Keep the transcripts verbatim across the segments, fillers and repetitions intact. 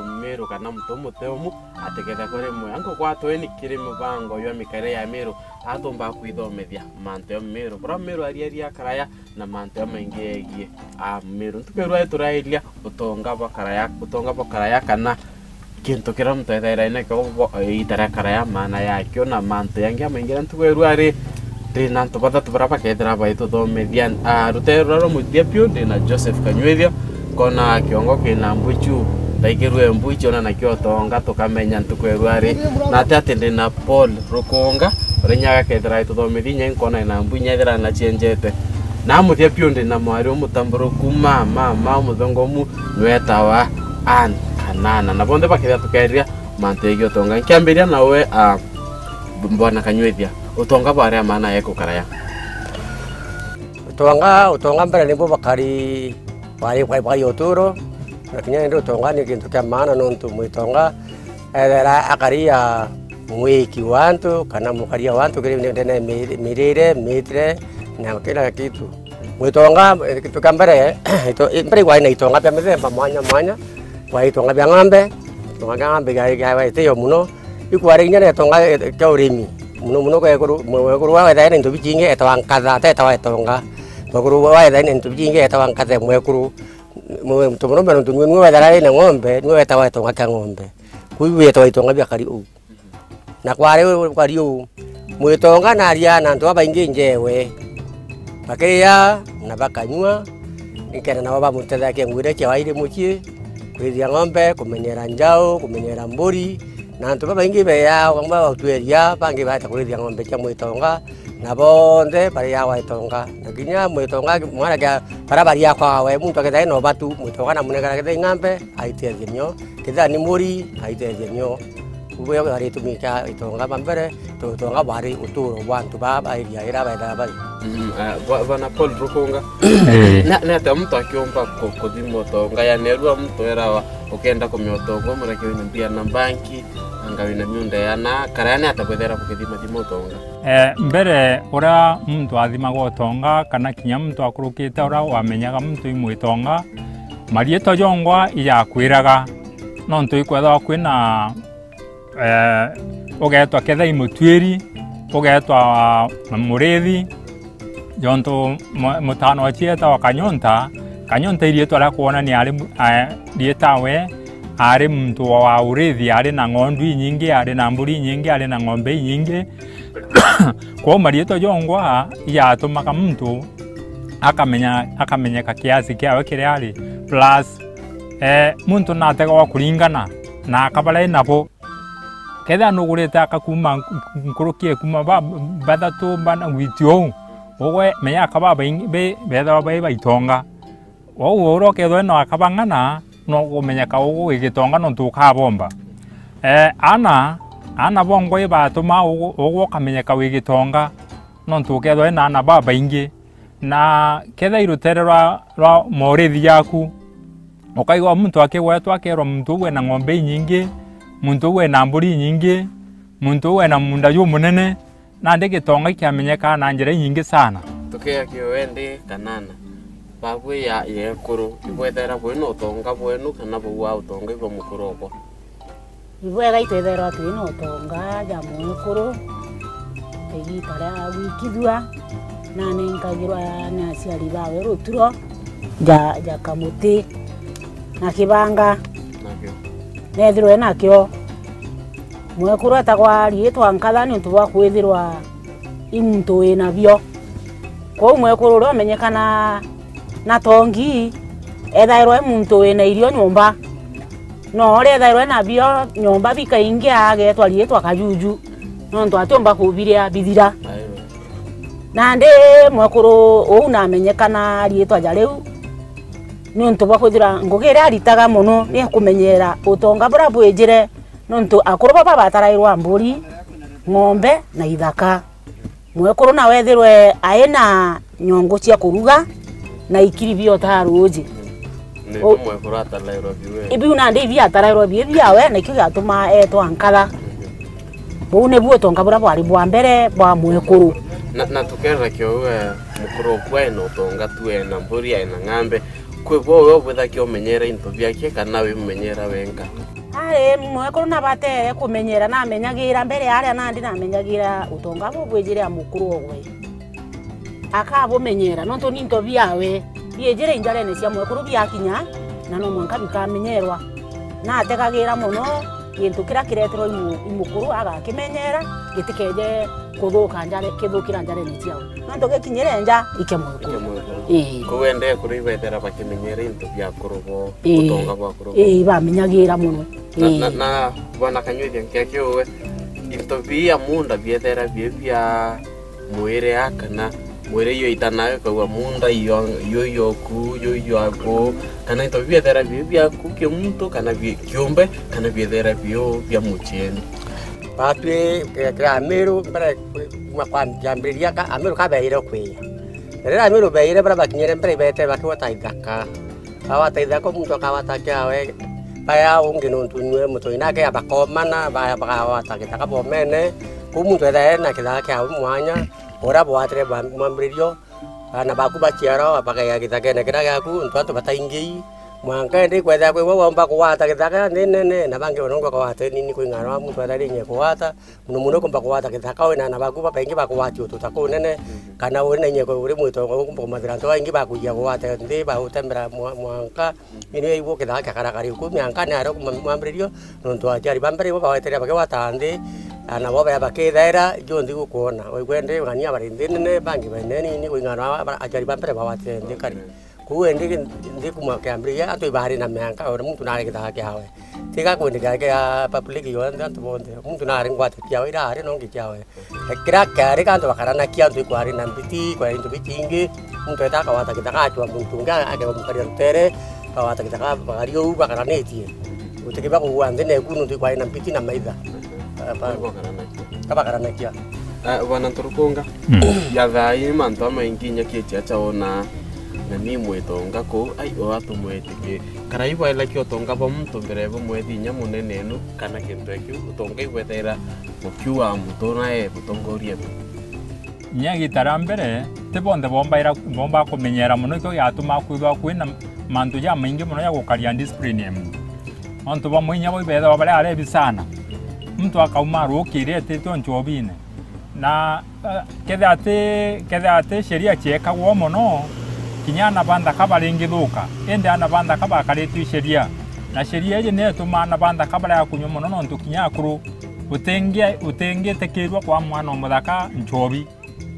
Miru kana muntu umuteumu atiketha kuri mwe. Antu gwatweni kiri mubango jwa mikare ya Miru, atumba kwithomithia mantu ya Miru. Bura Miru ariaria karaya na mantu ya maingi yegie a Miru. Ntuku irwa turairia utonga bwa karaya, utonga bwa karaya kana kintu kiria muntu ethaira nakio bo-, iita ria karaya, maana yakio na mantu yangi jamaingi. Na ntuku irwa ri, ndi na antu bathatu baria bakethira baituthomithia. Ah, rutere ruria rwa muthia biu, ndi na Joseph Kanywithia, nkona kiongo kina mbuchu, ndaigirue mbuchu, ona nakio utonga tukamenya ntuku irwa ri. Na ati ati ndi na Paul Rukunga, uria inya agakethira aituthomithia, inya nkona ina mbu, inya ethira nacienjete. Na muthia biu ndi na mwari umutamburuku, mama, mama umuthongomu, nwetawa Anne Kanana. Na bonthe bakethira tukeria mantu yegie utonga. Nkiambiria nawe, ah, Bwana Kanywithia, utonga bwari a maana yeku karaya? Utonga, utonga mbere nibu bakari bwari, bwari, bwari uturo, na kinya indi utonga ni kintu kia maana nontu mwitonga ethera akaria mwiki wa antu kana mukaria wa antu kiri ndene mi-, mirire, mitire na kila kitu. Mwitonga, eh, kintu kia mbere, ito-, mbere igwari na itonga bia mithemba mwanya mwanya, gwari itonga bia ng'ombe, itonga kia ng'ombe gia, gia, gia itio muno, ikwari kinya na itonga, eh, kia urimi. Muno muno gwekuru, mwe-, mwekuru wa wethaira na into bijingi etawa nkatha, atetawa itonga. Mwekuru wa wethaira na into bijingi etawa nkatha mwekuru. Mwe-, muntu murume nontu niwe, niwe wethaira na ng'ombe, niwe wetawa itonga kia ng'ombe. Kuu ibu bietawa itonga bia kari uu. Na kwari u-, kwari uu, mwitonga naria na antu babaingi njewe. Bakiria na bakanyua, nikenda nabo bamutethagia ngugi iria ciao iri mucii, kurithia ng'ombe, kumenyera njau, kumenyera mburi, na antu babaingi beyaa, bamwe bagutweria, bangi baeta kurithia ng'ombe cia mwitonga, na bonthe bariaa gwa itonga. Na kinya mwitonga, mwanake a-, baria bariaa kwawe, muntu akethira ena ubatu, mwitonga namunengera kethira ing'ambe, aitethia nio, kethira ni mburi, aitethia nio. Bwega bwari gitumi kia itonga ba mbere, to-, utonga bwari uturo bwa antu baa ba area iria bethaga bari. Mm, ah, bwa-, bwana Paul Rukunga. Eh. Na, ni atia muntu akiumba ku-, kuthima utonga? Yani, erua muntu erawa, ukenda kumenya utonga, umureke wina mbia na banki, anga wina miunda ya na, karaya ni atia bwethera bukithima thima utonga? Eh, mbere uria muntu athimaga utonga, kana kinya muntu akurukite uria wamenyaga muntu i mwitonga, mariitwa jongwa ijakwiraga. Nontu ikwethagwa kwina eh, ugeetwa kethai mutwiri, ugeetwa murithi, jontu mu-, mutano wa cietagwa Kanyonta. Kanyonta iriitwa ria kwonania ari mu-, eh, rietawe ari muntu wa urithi, ari na ng'ondu inyingi, ari na mburi inyingi, ari na ng'ombe inyingi. Kwou mariitwa jongwa ijatumaga muntu akamenya, akamenyeka kiasi kiawe kiria ari. Plus, eh, muntu nategwa kuringana na aka baria enabo. Kethira nugurite aka kuuma nk-, nkuruki e kuuma ba-, bathatu bana gwiti uu, ugwe menya aka babaingi be-, beethagwa bai baitonga. Ou uria ukethwa ena aka bang'ana, no gumenyeka ugwe wi gitonga nontu ukabomba. Eh, aana, aana bongwa ibatuma ugwe, ugwe ukamenyeka wi gitonga nontu ukethwa ena aana babaingi. Na kethira i rutere rwa, rwa morithi jaku, ukaigua muntu akigwetwa akerwa muntu uu ena ng'ombe inyingi, muntu uu ena mburi inyingi, muntu uu ena munda jumunene, nandi gitonga ikiamenyekaa na njira inyingi sana. Tukiakia we ndi Kanana, babu ya, ya ekuru, ibwethera bwina utonga bwenu kana buu wa utonga ibwa mukuru okwa? Ibwega itwethairwa twina utonga ja mwekuru, igiita ria gwikithua, nanenkagirwa ni aciari bawe ruturo ja, ja kamuti na kibanga. Nakio. Neethirwe nakio. Mwekuru etagwa riitwa Nkatha niuntu bwa kwithirwa i muntu wina bio. Kwou mwekuru uria umenyekana na tongi, ethairwa e muntu wina irio nyomba. No uria ethairwa ena bio nyomba bikaingia ageetwa riitwa Kajuju, nontu atiumba kubiria bithira. Nandi mwekuru uu namenyekana riitwa ja riu, niuntu bwa kwithira ngugi iria aritaga mono ni kumenyera utonga buria bwijire, nontu akuru baba batarairwa mburi, ng'ombe na ithaka. Mwekuru nawe ethirwe aina nyongo cia kuruga na ikiri biotaa ruuji. Ni O- mwekuru atarairwa biwe. Ibiu nandi ibi atarairwa bi biawe, na ikio giatuma eetwa Nkatha. Buu nibu utonga buria bwari bwa mbere bwa mwekuru. Na, na tukerera kio we mukuru okwa ena utonga tu, ena mburi, ena ng'ambe. Kwi bo we ubwithagia umenyera into biake kana wimumenyera wenka? Ari mwekuru nabatere kumenyera, namenyagira mbere aria nandi namenyagira utonga bubwijire a mukuru ogwe. Akabumenyera, nontu ni into biawe biijire injarene cia mwekuru biakinya, na no mwanka bikamenyerwa. Nategagira mono gintu kiria kireterwa imu-, imukuru agakimenyera, gitikeje kuthuka njare-, kithukira njarene ciawe. Nontu gikinyire nja, ike mwekuru. Ike mwekuru. Ii. Kou endee kuria ibethera bakimenyera into bia akuru bo, ii, utonga bwa akuru bo. Ii, bamenyagira mono. Na, na, ii, na bwana Kanyuithia, nkia kiuwe, into bia munda biethera bie bia mwiri a, kana mwiri iyo ita nayo ikauga, munda iyo, iyo iyoku, iyo iyo aku, kana into biethera bio biaku kimuntu, kana bi-, kiumbe, kana biethera bio bia mucieni. Batwi ke-, kira Amiru mbere, kuma kwa kiambiriria ka, Amiru kabeire kwia. Na riria Amiru beire, baria bakinyire mbere, ibete bakigwata ithaka. Bagwata ithaka, muntu akagwata kiawe, baya ungi nontu nyue mutoi nake, bakomana, ba-, bakagwata githaka bomene. Kou muntu ethae na githaka kiawe mwanya, uria bwatire ba-, mwambiririo, aana baku baciarwa, bakaiga githakene kiria giaku, nontu antu bataingi. Mwanka indi kwethira kwi we womba kugwata githaka nthi nene, na bangi banonga kugwata nini kuringana na muntu ethaire inya kugwata. Muno muno ukumba kugwata githaka wina aana baku babaingi bakugwatia ututa kuu nene, kana uri na inya uri mwitonga ukumba kumathira antu baingi bakuiya kugwata nthi, bagutembera mwa-, mwanka. Ini igwo githaka kia karakari ku mianka ni aria kuma mwambiririo, nontu aciari ba mbere ibo baweteria bakigwata nthi, aana bo baya bakithaira, jo nthi gukwona. Waigua ndi ng'ania bari nthi nene, bangi bainene nini, kuringana na ba-, aciari ba mbere bagwatire nthi kari. Kou indi nthi kuma kiambiriria, antu ibari na mianka, o muntu nari githaka kiawe. Tiga kwindi kia, kia public yonthe, antu bonthe. Muntu nari ngwate kiawe, ira ari nongi kiawe. Na kiria kiari ka antu bakaranakia, antu ikwari na mbiti, ikwari into bitingi, muntu eta akawata githaka acwa muntu ungi, akemukaria rutere, akawata githaka bagari uu bakaranitie. Gutikiba kugua nthi neku, nontu ikwari na mbiti na maitha. Ba-, ba-, Bakaranakia. Kabakaranakia. Ah, bwana Nturukunga, mm, ya thaa ii mantu amaingi inya kieti acha ona, na ni mwitonga kuu, ai, o atumwetiki. Karai bwaelaki utonga bwa muntu mbere bumwethi inya munene enu, kana kintu eki utonga ibwethaira mukiu wa muntu nae mutongoria tu. Inya igita ria mbere, ti bonthe bombaira, bombaga kumenyera mono, ikio giatumaa kwithwa kwina mantu jamaingi mono ja gukaria discipline ya muntu. Nontu bamwe inya bo ibethagwa bari arebi sana. Muntu akauma arukiri etitwe nchobine. Na, eh, kethira ati, kethira ati sheria ciekagwa mono, kinya aana ba nthaka baringithuka. Indi aana ba nthaka bakaritwe sheria. Na sheria iji niyo itumaa aana ba nthaka barega kunywa mono, nontu kinya akuru utingi-, utingitikirua kwa mwana o muthaka nchobi.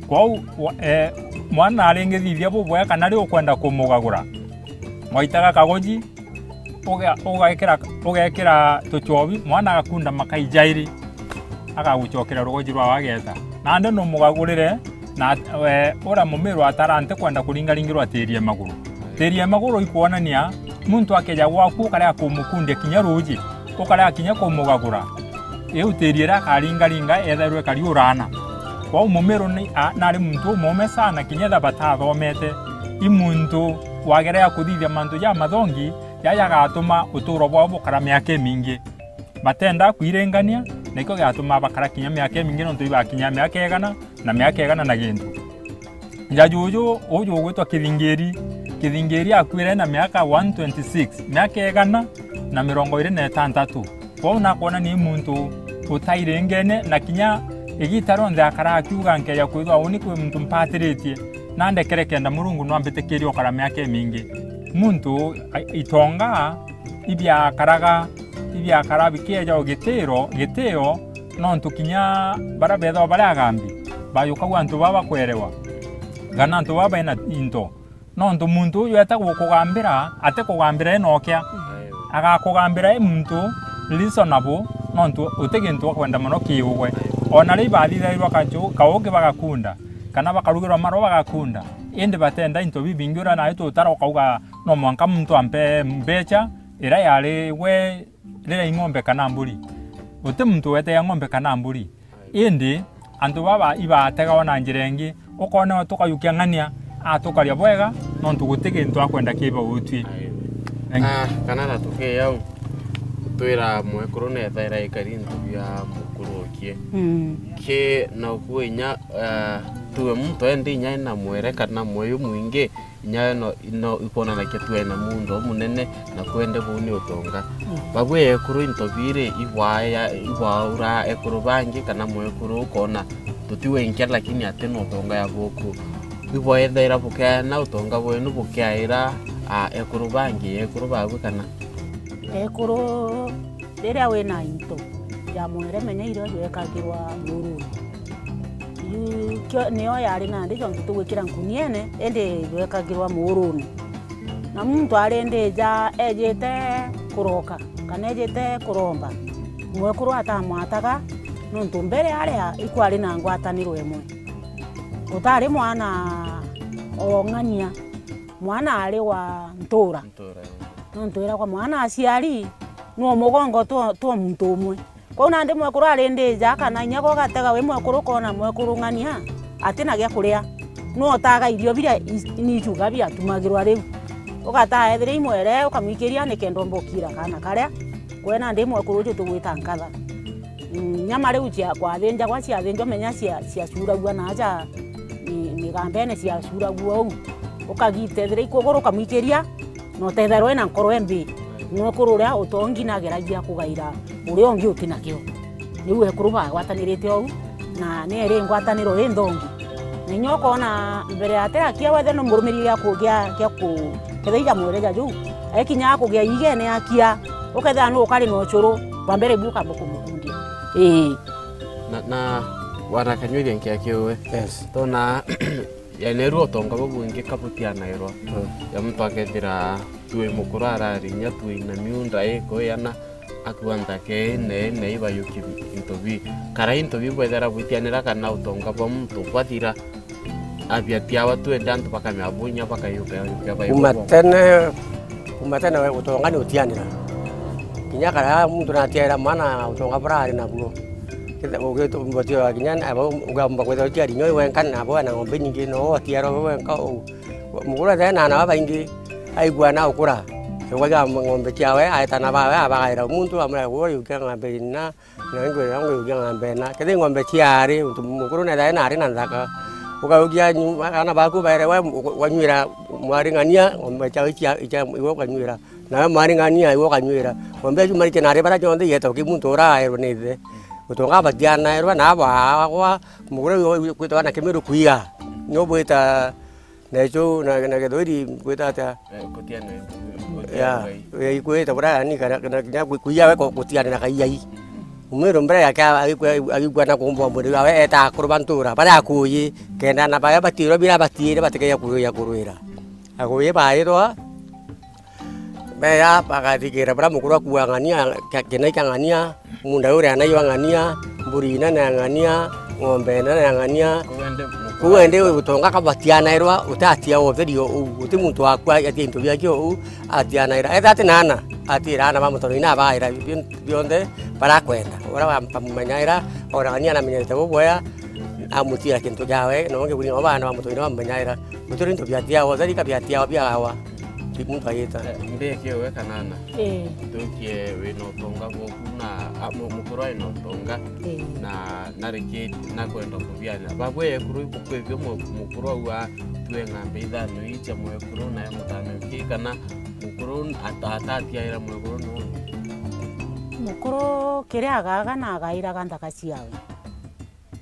Kwou, wa-, eh, mwana aringithithia bubwega kana ri ukwenda kumugagura, mwaitaga kagoji, uge-, ugekira, ugekira tuchobi, mwana agakunda makai jairi, agagucokera rugoji rwawe ageta. Nandi numugagurire, na at-, we, uria mumiru atara ntikwenda kuringaringirwa tiri e maguru. Tiri e maguru ikwonania muntu akeja gwaku ukarega kumukundia kinya ruji, ukarega kinya kumugagura. Iu tiri iria akaringaringa ethairwe kariurana. Kwou mumiru ni, a, nari muntu umuume sana, kinya etha batathomete. I muntu wagerea kuthithia mantu jamathongi, jaja jagatuma uturo bwao bukara miaka imingi. Batenda kwiringania, na ikio giatuma bakara kinya miaka imingi, nontu ibakinya miaka igana na miaka igana na gintu. Ja juju uju ugwitwa Kithingiri. Kithingiri akuire na miaka one twenty-six, miaka igana na mirongo iri na itantatu. Kwou nakwona ni muntu utairingene, na kinya igita rionthe akara akiuga, nkeja kwithwa uni kwi muntu mpatiritie, na ndekere kenda Murungu no ambitikirie ukara miaka imingi. Muntu a-, itonga ibiakaraga, ibiakara bikieja o gitiro, gitio, nontu kinya baria bethagwa bari agambi, bayukagua antu baba bakwerewa, kana antu baba baina into. Nontu muntu uju eta gukugambira, atikugambira inokia, agakugambira i muntu reasonable, nontu uti gintu akwenda mono kiugwe. Ona ri bathithairwa kachu-, kauki bagakunda, kana bakarugirwa marwa bagakunda, indi batenda into bibingi uria nayo tutara ukauga no mwanka muntu ampe mbecha iria yari we riria i ng'ombe kana mburi. Guti muntu weteaga ng'ombe kana mburi. Indi antu baba ibategawa na njira ingi, ukonewa tukayukia ng'ania, atukaria bwega, nontu guti gintu akwenda kiba utwi. Thank you. Ah, kana na tuke au. Twira mwekuru nethaira ikari into bia mukuru okie. Mm. Ki na ukuo inya, eh, tuwe muntu endi inya ena mwere kana mweyu mwingi, inya no, no ikwonanakia tu ena muntu umunene na kwende buu ni utonga. Mm. Babu ekuru into biri ibwaya, ibwaura ekuru bangi kana mwekuru ukona tutiwe nkia lakini ati na utonga ya buku. Ibwaethaira bukeana utonga bwenu bukiaira, ah, ekuru bangi, ekuru babu kana? Ekuru, riria wina into ya mwere, menya irio jwekagirwa muurune. Iu kio, nio yari nandi jontu tugwikira nkuniene, indi jwekagirwa muurune. Na muntu arindija ejite kuroka, kana ejite kuromba, mwekuru atamwataga, nontu mbere aria ikwari na ngwataniro imwe. Gutari mwana o ng'ania, mwana ari wa ntura. Ntura, ii. Nontu iragwa mwana aciari, no mugongo twa, twa muntu umwe. Kwou nandi mwekuru arindija kana inya gwe ugatega wi mwekuru ukona mwekuru ng'ania, ati na gia kuria. No otaga irio biria i-, ni icuga biatumagirwa riu. Ugataga ethire imwere, ukamwikiria nikenda umba ukira kana karia. Kwe nandi mwekuru uju tugwita nkatha. Mm, nyama riu cia kwathinjagwa, ciathinjwa, menya cia, ciacuragua na aja mi-, migambene ciacuragua uu. Ukagita ethira ikuguru ukamwikiria, na utethairwa wina nkoro imbi. Mwekuru uria utongi nageragia kugaira uria ungi uti nakio. Niu ekuru bagwatanirite ou, na ni iri ngwataniro inthongi. Na inya ukona mbere ya atirakia wethe no murumirie gia ku-, gia, gia ku-, kethira iga mwere ja juu, ekinya kugia igene akia, ukethira nu ukari na ucuru, bwa mbere bu ukamba kumukundia. Ii. Na, na wana kanywiria nkia kiuwe. Yes. Tona, yani, rua utonga bubwingi kabutianairwa. Mm. Ya muntu akethira tui mukuru arari inya tui na miunda ikuiana, akua nthaka ii na ii na ii bayuki into bi. Kara into bi bwethera bwitianira kana utonga bwa muntu bwathira, abiatiawa tu ende antu bakamea bunya bakayuka yayukia bai. Kuma tene, kuma tene we utonga ni utianira. Kinya kara muntu natiaira mwana utonga bura ari nabuo. Kithe ugitu mbotio kinya abo ugamba kwethira utiari nyo wenka na abo na ng'ombe nyingi no atiara we wenka u. Muguru ethira ena aana babaingi, aigua na ukura, augaga ng'ombe ciawe, aetana bawe, abagaira muntu, amwira, "Gwe yukia ng'ombe ina, na ingi na ingi yukia ng'ombe ina." Kethira ng'ombe ciari, untu mukuru netha ena ari na nthaka, ukaukia nyu-, aana baku baere, we, wanyuira mwari ng'ania, ng'ombe ciawe icia, icia, iwe ukanyuira. Nawe mwari ng'ania, iwe ukanyuira. Ng'ombe icio maritie nari bara cionthe igeta uki muntu uraerwa ni ithe. Utonga batianaerwa, na abwagwa, muguru uyu kwitwa na Kimiru kuiya. Ni ubwita Necho na, na Githweri kwita atia? Eh, kutia na, kutia ya, na ikwita bura yani kana, kana kinya ku-, kuiya we ku-, kutiana na kaiai. Umwiro mbere yake agikwa, agikwa na kumbwa mwiri wawe eta akuru ba ntura, baria akuyi, kenda na baria batirwa bira batire batikeya kuruya kurwira. Akuyi bairwa, Beya bagathikira baria mukuru akuuga ng'ania, kia-, kinai kia ng'ania, munda uria nai wa ng'ania, mburi inene ya ng'ania, ng'ombe inene ya ng'ania. Kuu ende utonga kabatianairwa, utatia utheri o uu, uti muntu wakua atia into biake o uu, atianaira. Etha ati na ana, atira ana ba mutono ina abaira bionthe barakwenda. Uria bamumenyaira, ona ng'ania anamenyerete bubwea, amutira kintu kiawe, na ungi bwingi bana ba mutono ina bamumenyaira. Gutiri into biatiawa, utheri kabiatiawa biawa. Ti muntu ayita. Eh, mbeki we kanana. Eh. Tukie wina utonga bwoku na, a, mu-, mukuru aina utonga. Eh. Na nariki na kwenda kubiana. Babwe ekuru ibukwibio mu-, mukuru au a tue ng'ambe ithano icha mwekuru na ya mutano ki kana mukuru ata-, atatiaira mwekuru no. Mukuru kiria agaga na agairaga nthaka ciawe.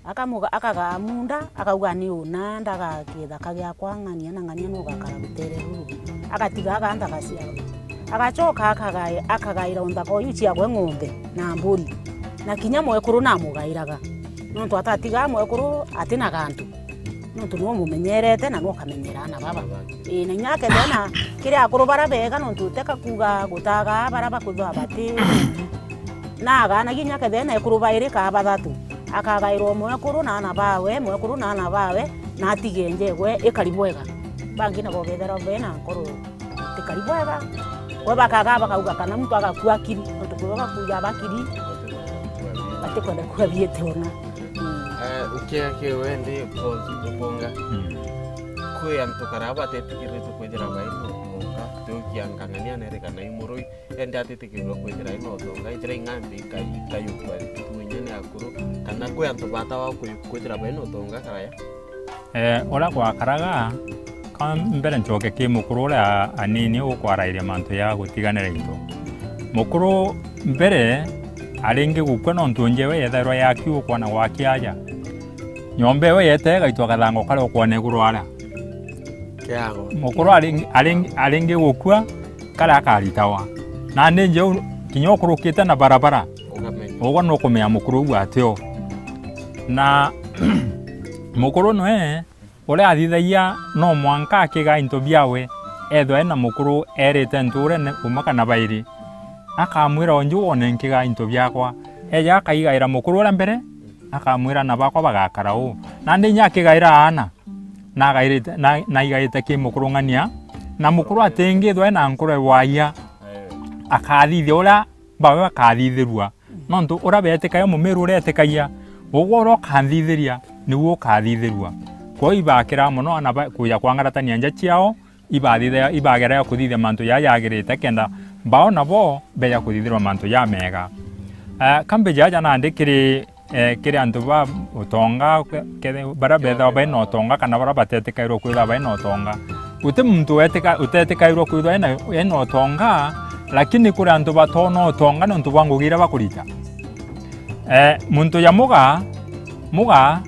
Akamuga-, akagaa munda, akauga, "Ni una ndaga githaka giakwa ng'ania na ng'ania no gakara rutere ruru." Agatiga aga nthaka ciawe. Agacoka akagae-, akagaira unthaka uyu ciagwe ng'ombe na mburi. Na kinya mwekuru namugairaga. Nontu atatigaa mwekuru ati na gantu. Nontu niwe umumenyerete na niwe ukamenyera ana baba. Ii, na inya akethira na kiri akuru bara bega, nontu uteka kuuga gutaga bara bakwithwa bati. Na agaanagia inya akethira na ekuru bairi kaa bathatu. Akagairwa mwekuru na ana bawe, mwekuru na ana bawe, na atige njegwe ikari bwega. Bangi nabo bethera bena nkoro tikari bwega. Kwe bakaga bakauga kana muntu agakua akiri, nontu kwe bakuja bakiri, batikwenda kua biete ona. Mm. Eh, ukia kiu endi, Paul Mukunga. Mm. Kwi antu karia batetĩkĩrĩtwe kwithira baina utonga, ntukia nkang'ania nerikana i murui, indi atitikirwe kwithira ina utonga, ithira ing'ambi ikai-, ikayukua tunya ni akuru, kana kwi antu batawa kwi-, kwithira baina utonga karaya? Eh, uria gwakaraga, ka mbere ncoke ki mukuru uria anini ukwarairia mantu ya gutiganira into. Mukuru mbere aringi gukua nontu njewe yethairwa yakiukwa na gwakia aja. Nyomba ewe yete igaitwa gathango karia ukwona iguru aria. Kiago. Mukuru aringi, aringi, aringi gukua karia akaritawa. Nandi njeu kinya ukurukite na barabara, ukamenya. Ugwe nukumenya mukuru uu atio. Na mukuru nwe uria athithagia no mwanka akigaa into biawe, ethwa ena mukuru erite nturene umwe kana bairi. Akamwira, "Onju wone nkigaa into biakwa." Eja akaigaira mukuru uria mbere, akamwira, "Na bakwa bagakara uu." Nandi inya akigaira aana, na agairite, na, na aigaite ki mukuru ng'ania, na mukuru atingithwa ena nkoro ya waia, akathithia uria bawe bakathithirua. Nontu uria betikagia, mumiru uria etikagia, ugwe uria ukanthithiria, niu ukathithirua. Kwou ibakira mono aana ba-, kuja kwangaratania nja ciao, ibathithia-, ibagerea kuthithia mantu jaja jagirite, kenda bao nabo beja kuthithirwa mantu jamega. Eh, ka mbiji aja nandi kiri, eh, kiri antu ba utonga, ke-, kethe-, baria bethawa baina utonga kana baria batetikairwe kwithwa baina utonga. Guti muntu wetika-, utetikairwe kwithwa ena, ena utonga, lakini kuri antu batona utonga nontu bwa ngugi iria bakurita. Eh, muntu ja muga, muga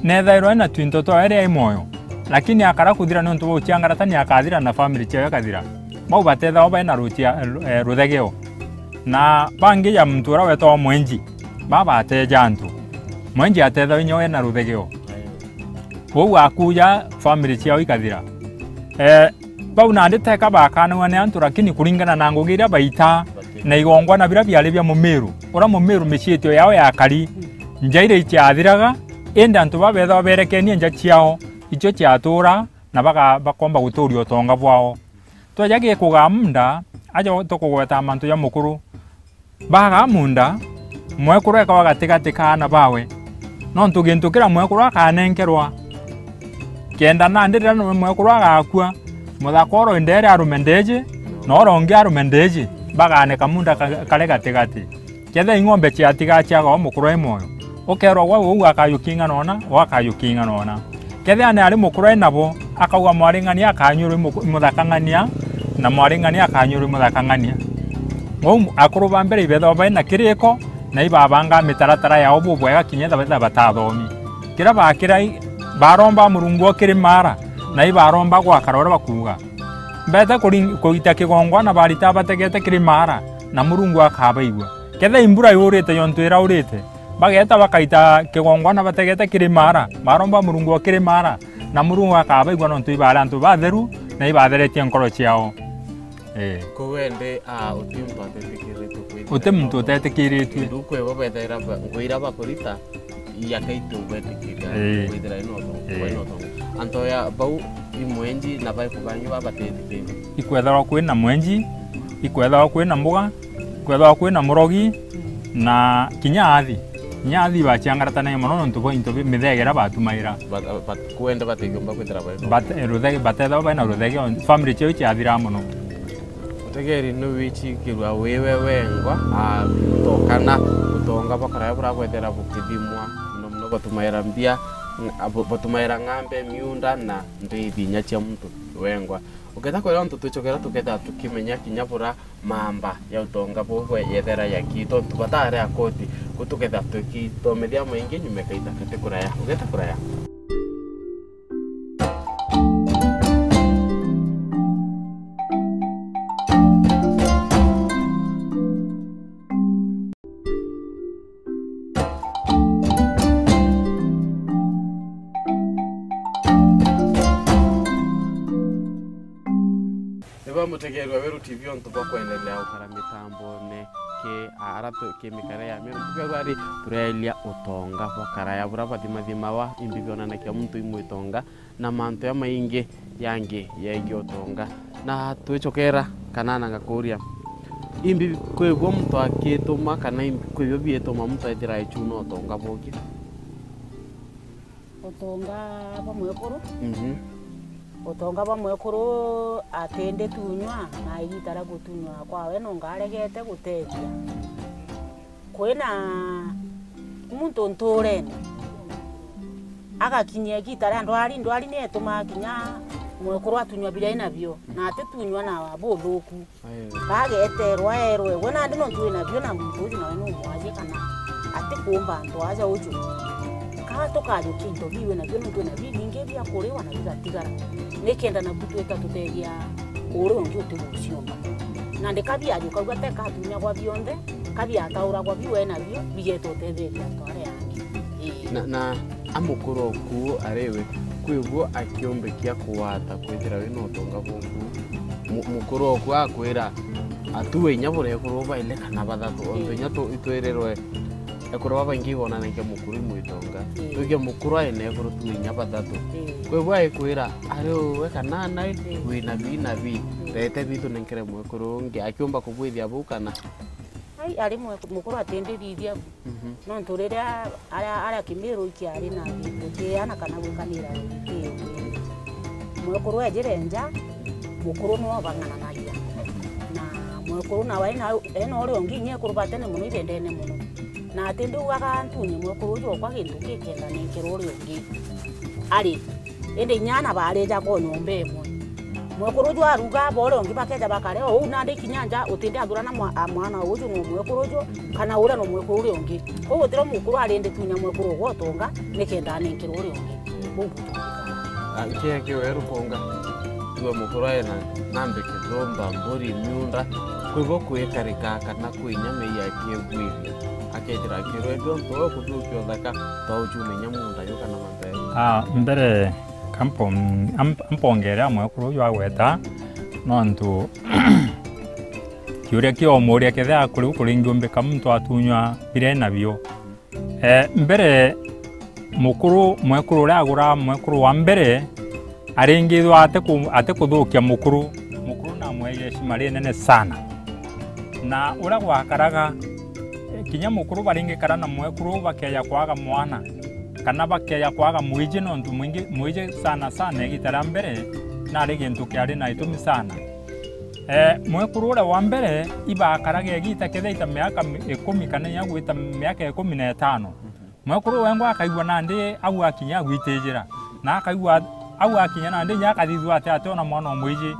nethairwa ena twinto twawe ria i mwoyo, lakini akara kuthira nontu bwa uciangaratania akathira na family ciawe ikathira. Bau batethagwa baina rucia-, eh, ruthegeo. Na bangi ja muntu uria wetagwa mwenji, baba ateja antu. Mwenji atethagwa inya we na ruthegeo. Uu akuja family ciao ikathira. Eh, bau nandi teka bakanagwa ni antu, lakini kuringana na ngugi iria baita na igongwana biria biari bia mumiru, uria mumiru miciitio yao yakari, nja iria iciathiraga, indi antu baba bethagwa berekenie nja ciao, icio ciatura na baga-, bakomba guturia utonga bwao. Tweja gikugaa munda, aja tukugweta mantu ja mukuru. Bagaa munda, mwekuru ekawa gatigati ka aana bawe. Nontu gintu kiria mwekuru akanenkerwa, kenda nandi riria mwekuru agakua, muthaka oro nderi arume ndiji, na oro ungi arume ndiji, bagaaneka munda ka-, kari gatigati. Kethira ing'ombe ciatigaa ciaga o mukuru e mwoyo, ukeerwa gwe uu akayuking'ana una, uu akayuking'ana una. Kethira ni ari mukuru e nabo, akauga mwaring'ania akanyurwa i muku-, i muthakang'ania, na mwaring'ania akanyurwa i muthakang'ania. Uu akuru ba mbere ibethagwa bai na kiriko, na ibabangaa mitaratara yao bubwega kinya ethira bethira batathomi. Kiria bakira i-, baromba Murungu o kiri maara, na ibaromba gwakara uria bakuuga. Mbete kuring-, kuita kigongwana barita bategete kiri maara, na Murungu akabaigua. Kethira imbura yurite yontu iraurite, bageeta bakaita kigongwana bategete kiri maara, baromba Murungu o kiri maara, na Murungu akabaigua nontu ibari antu batheru na ibatheretie nkoro ciao. Ii. Koguo indi, aa, uti muntu atetikiritwe kwithira. Uti muntu utetikiritwe. Ndu kwebo bethaira ba-, ngugi iria bakurita, iakaitu gwetikiria. Ii. Kwithira ino utonga, ii, ino utonga. Antu ya bau imwenji na bai kubangi ba batetikiritwe. Ikwethagwa kwina mwenji, ikwethagwa kwina mbuga, kwethagwa kwina murogi, na kinya athi. Kinya athi baciangaratanagia mono nontu bwa into bi-, mithegera batumaira. Bat-, bat-, kwende batikiumba kwithira bai no. Bat-, ruthege-, batethagwa baina ruthege, family ciao ciathira mono. Utegeri ni wichikirwa wiwe wengwa, a, gutokana utonga bwa karaya buria bwethera bukithimwa, mono mono batumaira mbia, ng-, a, bu-, batumaira ng'ambe, miunda na mbithi inya cia muntu wengwa. Uketha kwira untu twicokera tuketha tukimenya kinya bura mamba ya utonga buu bwe yethera yaki, tontu batari a koti, ku tuketha tukithomithia maingi nyuma ikaita kati kuraya. Ugeta kuraya. Niba mutegerwa Weru T V ontu bwa kwendelea gukara mitambone ki ara tu-, ki mikare ya Meru. Tukerwa ri, tureeria utonga bwa karaya buria bathimathimawa, imbi bionanagia muntu imwitonga, na mantu jamaingi jangi jegie utonga. Na twicokera, Kanana, ngakuria, imbi kwigua muntu akituma, kana imbi kwibio biituma muntu ethira ecuna utonga bungi? Utonga bwa mwekuru? Mhm. Utonga bwa mwekuru atindi tunywa, na igita ria gutunywa kwawe nonga aregete gutethia. Kwina muntu nturene, agakinyia igita ria ndwari, ndwari ni itumaa kinya mwekuru atunywa biria inabio, na atitunywa na buthuku. Aye. Kageterwa erwe, we nandi nontu wina bio na muntu uju nawe numwarie kana atikumba antu aja uju. Kaa tukajukia into biu wina bio nontu wina bibingi bia kuriwa na bigatigara. Nikenda nabu twita tutethia uria ungi utiguciumba. Nandi kabiajukagua teka atunyagwa bionthe, kabiatauragwa biu wena bio, bigeta utetheria antu aria angi. Ii. Na, na a mukuru oku ari we, kwi buo akiumbikia kugwata kwithira wina utonga bunku. Mu-, mukuru oku akwira, atu inya buri ekuru baili kana bathatu, ontu Ii. inya tu-, itwirirwe ekuru babaingi ibonanagia mukuru imwitonga. Ii. Twikia mukuru aina ekuru tu inya bathatu. Ii. Kwi buo aikwira, ari uwe kana nai, Ii. wina bi na bi, Ii. rete bitu nenkere mwekuru ungi, akiumba kubwithia buu kana? Ai, ari mwe-, mukuru atindithia bu. Mhm. Nontu riria aria, aria Kimiru ikiari na gutiana kana gwikanira giti, mwekuru ejire nja, mukuru niwe ubang'ananagia. Na mwekuru nawe ena, ena uria ungi, inya ekuru ba tene mono ibendene mono. Na atindi ugaga ntunye mwekuru uju okwa gintu gikenda nenkera uria ungi. Ari, indi inya ana baarija kwa nyomba imwe. Mwekuru uju aruga, bore ungi bakeja bakare, o uu nandi kinya nja utindi athurana mwa-, a mwana uju no mwekuru uju, kana uria no mwekuru uria ungi. Kwou gutiro mukuru arindi tunya mwekuru ugwa utonga, nikenda anenkirwe uria ungi. Buu butumika. Ah, nkia kiwe rukonga. Tuwe mukuru aena, nambe kithumba, mburi, miunda, kwibo kwikarika kana kwi inya mei akiegwithia. Akethira akirwe ndio ntu we kuthukia uthaka, twa uchune inya munda yu kana manthe. Ah, mbere, Kampo-, am-, ampongere a mwekuru uju agweta, nontu kiuria kiomuria kethira kuri u kuringiumbika muntu atunywa biria enabio. Eh, mbere mukuru, mwekuru uria agura mwekuru wa mbere, aringithwa ati ku-, ati kuthukia mukuru, mukuru namwee heshima rinene sana. Na uria gwakaraga, eh, kinya mukuru baringikara na mwekuru bakeja kwaga mwana. Kana bakeja kwaga mwiji, nontu mwingi, mwiji sana sana igita ria mbere nari gintu kiari na itumi sana. Eh, mwekuru uria wa mbere ibakaraga igita kethira ita miaka mi-, ikumi kana inya gwita miaka ikumi na itano. Mwekuru wengwa akaigua nandi au akinya agwitijira, na akaigua au akinya nandi inya akathithua ati ationa mwana o mwiji.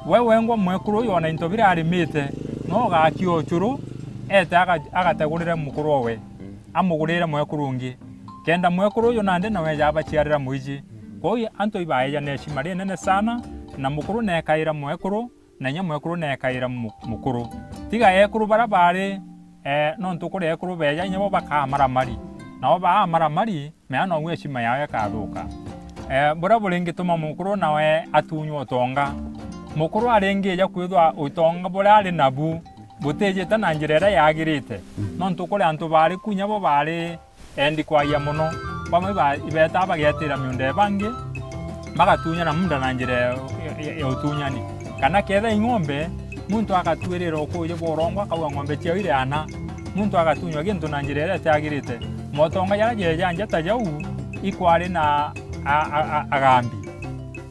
We wengwa mwekuru uyu ona into biria arimite, no ugakia ucuru, ete aga-, agategurire mukuru owe, amugurire mwekuru ungi. Kenda mwekuru uyu nandi nawe eja abaciarira mwiji. Kwou antu ibaeja na heshima rinene sana, na mukuru nekaira mwekuru, na inya mwekuru nekaira mu-, mukuru. Tiga ekuru baria bari, eh, nontu kuri ekuru beja inya bo bakaamaramari. Nao baamaramari, mea nogu heshima yao ikathuka. Eh, buria buringituma mukuru nawe atunywa utonga. Mukuru aringija kwithwa utonga buria ari nabu butijite na njira iria yagirite. Nontu kuri antu bari ku inya bo bari endi kwagia mono. Bamwe iba-, ibetaa bagetira miunda ya bangi, bagatunya na munda na njira ya, ya, ya, ya utunyani. Kana ketha ing'ombe, muntu agatuirira ukuuji bwa urongo, akauga ng'ombe ciawe iri ana, muntu agatunywa gintu na njira iria itiagirite. Motonga jaria jeja njata jau ikwari na a, a, a, agambi.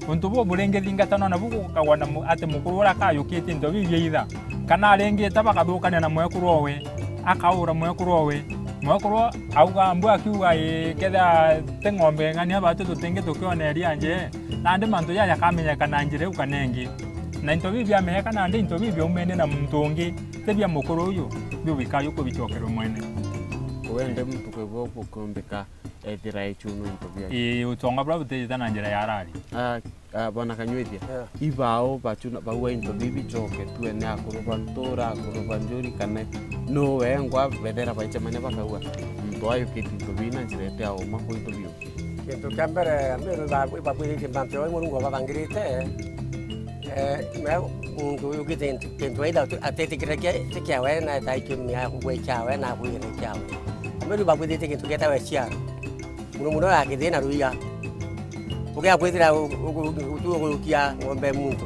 Untu buu buringithingatanwa nabu gukagwa na mu-, ati mukuru uria akayukitie into biu bia itha, kana aringite bakathukania na mwekuru owe, akaura mwekuru owe. Mwekuru auga, mbu akiuga, ii, kethira ti ng'ombe ng'ania batu tutingi tukiona iria nje, nandi mantu jaja jakamenyeka na njira iu kana ingi. Na into biu biamenyeka nandi into biu biaumene na muntu ungi, ti bia mukuru uyu, biu bikaju kubicokerwe mwene. Wende muntu kwigua gukumbika. Ethira echunwa into biaku. Ii, utonga buria butijite na njira ya arari. Ah, ah, bwana Kanyuithia, yeah. Ibao bachuna, baua into bibi bicoke tu ene akuru ba ntura, akuru ba njuri, kana no wengwa bethera baicemania bakaua. Muntu ayukite into bibi na njira ite ya uma kwi into biu. Kintu kia mbere, Amiru iba-, ibabwiritie mantu jau Murungu ababangirite. Eh, me muntu uyukite kintu, kintu either tu-, atetikire kia, ti kiawe, na eta ikiumia kugwa ikiawe, na akwire ikiawe. Mberu ibabwithitie kintu gietawa ciaro. Muno muno ya kithii na ruia. Ugia kwithira u-, u-, u-, utu ugurukia ng'ombe ya muntu.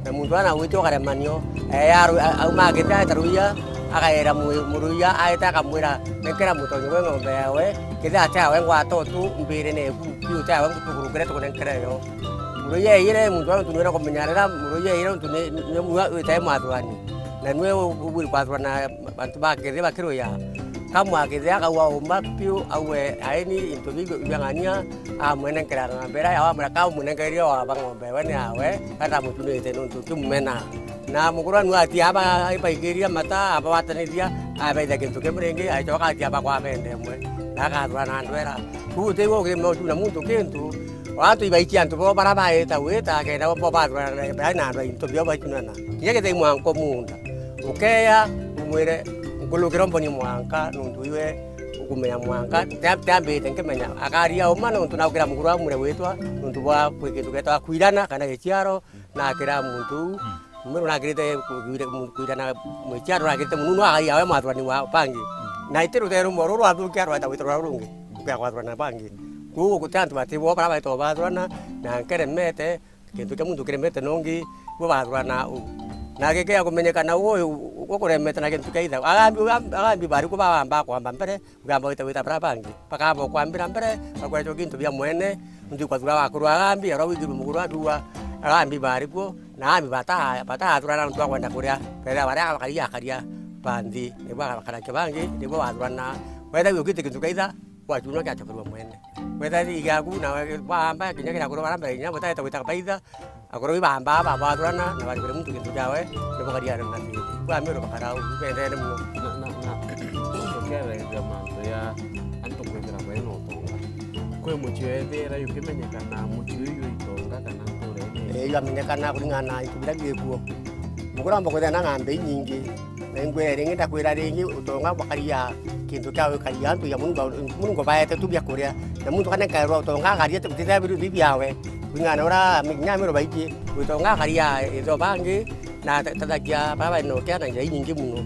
Na muntu ana gwite ukaremanio, eh, ya ru-, a-, auma agita eta ruia, akaera mu-, muruia, aeta akamwira, "Nenkera mutonyi gwe ng'ombe yawe, kithia ati awe ngwata utu mbire neku, piu ati awe ngutugurukire tukunenkere yo." Murui eeyire, muntu uria untu nwira kumenyerera, murui eeyire untu ni, ni, ni mwe witae mwathurani. Na nwe u-, u-, ubwiri kwathurana bantu ba kithi bakiruya. Kamwa kithi akaua uma piu, aue aini, into biu biang'ania, amwenenkera ng'ombe iria yawe, amwira ka umwenenkererie wa ba ng'ombe we ni yawe, kata mutunite nuntu kimumena. Na mukuru anu ati aba, ibaikiria mata, abawatanithia, abaitha kintu kimwe ringi, aicoka ati aba kwa bende imwe. Na akathurana na ndwera. Kuu ti gwe ukirima ucuna muntu kintu, watu ibaikia antu bo bara baita wita, kenda bo bathurana na, na andu into bio bacunana. Kinya githei mwanka munda. Ukeya, umwire, nkulukira mboni mwanka, nuntu iwe ukumenya mwanka, tia-, tiambite nkimenya. Akaria uma nuntu naukira mukuru amwire witwa, nuntu bwa kwi kintu getawa kwirana kana giciaro, nakira muntu uu, mwiru nakirite ku-, kwira-, mu-, kwirana mwiciaro nakirite mununu agai awe mwathurani wa bangi. Na iti rutere rumwe ruru rwathukia rweta wita rwa rungi, ukia kwathurana bangi. Kuu guti antu bati bo bara baitwa bathurana, na nkeremete, kintu kia muntu kiremete nongi, bo bathurana uu. Na gikea kumenyekana uu, uu kuremete na kintu kia itha. Agambi, agambi bariku babamba kwamba mbere, ugamba wita, wita bara bangi. Bakamba kwambira mbere, bakwecokia into bia mwene, nuntu kwathura wakuru agambi, ara wigirwe mukuru akiuga, agambi bariku, na agambi bata-, batathurana nuntu akwenda kuria. Kethira baria bakaria, akaria banthi, nibo akarakia bangi, nibo bathurana. Wethagua ukite kintu kia itha, gwacunwa giacokerwa mwene. Wetha thithi giaku, nawe baamba kinya kirakurwa bara mbere, kinya butaete gwita baitha, akorwo ibaamba babathurana, na baribire muntu kintu kiawe, ni bakaria na thithi. Kwa miro bakarau, bendene muno. Na, na, na, tukiaragithia mantu ya antu kwithira baina utonga. Kwi mucii wethira yukimenyekana mucii uyu itonga kana nturene? Ee, igamenyekana kuringana na into biria bikuo. Mukuru amba kwithira na ng'ombe inyingi. Na ingwira ringi, ndakwira ringi, utonga bwakaria kintu kia gwikaria antu ya Murungu, Murungu baete tu bia kuria. Na muntu kana nkairwa utonga akaria ti, ti bia, ti biawe. Kuringana na uria mi-, kinya miro baingi, utonga akaria itho bangi, na ta-, tathagia bara baina ukia na njira inyingi muno.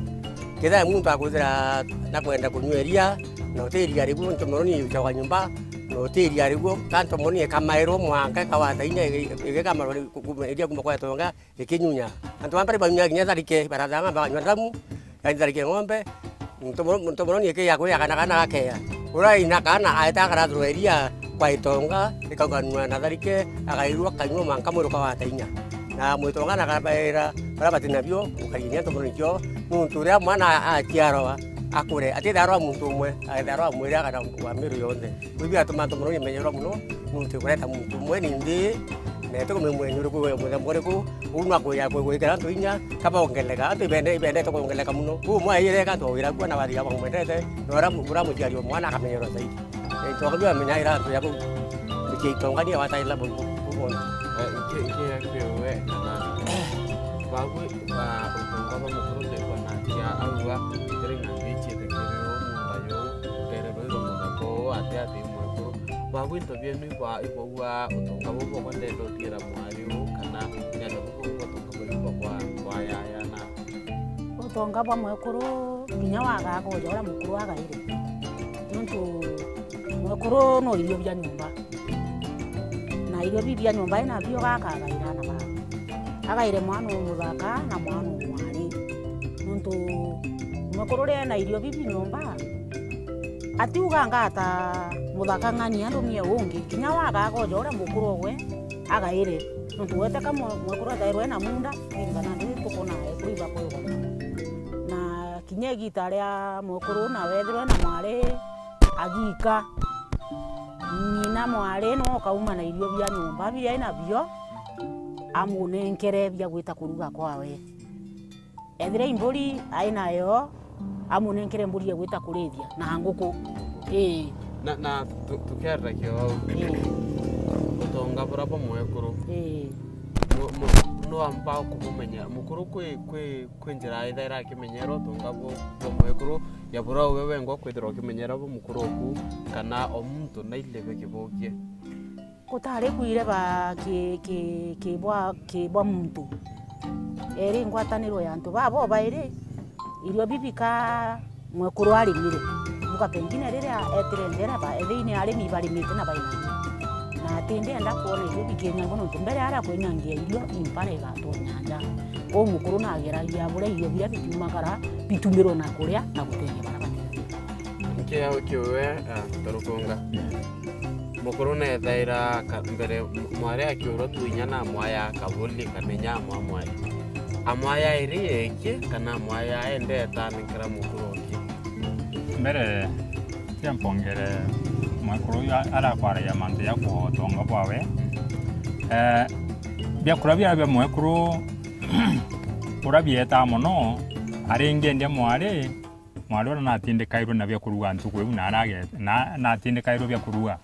Kethira muntu akwithira na kwenda kunywa iria, na uti iria riguo, ntomoroni ichagwa nyumba, na uti iria riguo, ka ntomoroni ikamairwo mwanka ikawata inya igi-, igikamarwa ku-, ku-, iria kuma kwa itonga, ikinyunya. Antu ba mbere banyunyaga kinya tharike, barathanga, bakanyua ndamu, yani tharike ng'ombe, ntomo-, ntomoroni ikiya kuya kana kana gakeya. Uria ina kana aeta akarathurwa iria kwa itonga, ikauganua na tharike, akairua, akanyua mwanka mwiruka wa tainya. Na mwitonga na akabaira, baria batina bio, ukarinyia ntomoroni cio, nuntu uria mwana a-, aciarwa, akure, atitharwa muntu umwe, aitharwa mwiri kana wa miru yonthe. Biu biatuma ntomoroni imenyerwa muno, nuntu ikureta muntu umwe ni nthi, na itikumenya ni uriku, muthemba uriku, uu nwa kuya ku-, gwikira antu inya, kaba ongeleka, antu ibende-, ibendete kuongeleka muno. Kuu mwaiyire ka twawira kuo na wathira bamwendete, na uria mu-, uria muciari wa mwana akamenyerwa zaidi. Eh, ntonga biu amenyaira antu ya bau, mucii itongania wataila bau, bau bonthe. Eh, iki, iki ya kiwe kana, babu, ah, utonga bwa mukuru ndikwa na kia auga, kiri ng'ambi iciete kiri uu, mumba yuu, rere rwiro muthaka uu, ati, ati, mwekuru. Babu into bienu ibwa-, ibwaua utonga buu bwakwa ndenda utiira mwari uu, kana nyanda buu bwakwa utonga buu bwakwa kwa yaya na. Utonga bwa mwekuru kinya wagaga uja uria mukuru agaire. Nontu mwekuru no irio bia nyumba. Na irio biu bia nyumba ena bio gaka agaira ana baa. Agaire mwana umuthaka na mwana umwari. Nontu mwekuru ria ena irio bibi nyumba, atiuga ngata muthaka ng'ania ndumie ungi. Kinya wagaga uja uria mukuru ogwe agaire. Nontu weteka mwe-, mwekuru atairwe na munda, ringana ndi tukona ekuru ibakwigwa. Na kinya igita ria mwekuru na wethirwe na mwari agika, ng'ina mwari no ukauma na irio bia nyumba biria ena bio, amunenkere bia gwita kuruga kwawe. Ethira i mburi ai nayo, amunenkere mburi ya gwita kurithia na nguku. Ii. Na, na tu-, tukiariragia o au, ii, utonga buria bwa mwekuru, ii, nu-, nu-, nu amba kubumenya mukuru kwi, kwi, kwi njira ithaira akimenyera utonga bu-, bwa mwekuru, ya buria we wengwa kwithirwa ukimenyera bwa mukuru oku, kana o muntu naile be kibokie? Gutari kwire ba ki, ki, ki bwa, ki bwa muntu. Eri ngwataniro ya antu baa bobairi, irio bibi ka mwekuru arimire. Muka pengine riria etire ndereba, ethini arimi barimite na baina. Na ati ndienda kwona irio bikinyangwa nontu mbere aria kwinyangia irio, impara igatonya nja. Kwou mukuru nageragia buria irio biria bikiumagara bitumirwe na kuria na guteithia baria batiri. Nki au kiuwe, ah, turukunga? Mukuru neethaira ka-, mbere m-, mwari akiurwa tu inya na amwaya kabuli kana inya amwa mwari. Amwaya iri yekie kana amwaya ende etaninkira mukuru ungi? Mbere, tia mpongere mwekuru uyu a-, arakwaragia mantu ja kuotonga bwawe. Eh, biakura biria bia mwekuru uria bietaa mono, aringi endia mwari, mwari uria natindikairwe na bia kuruga ntuku iu, na arage-, na, natindikairwe bia kuruga.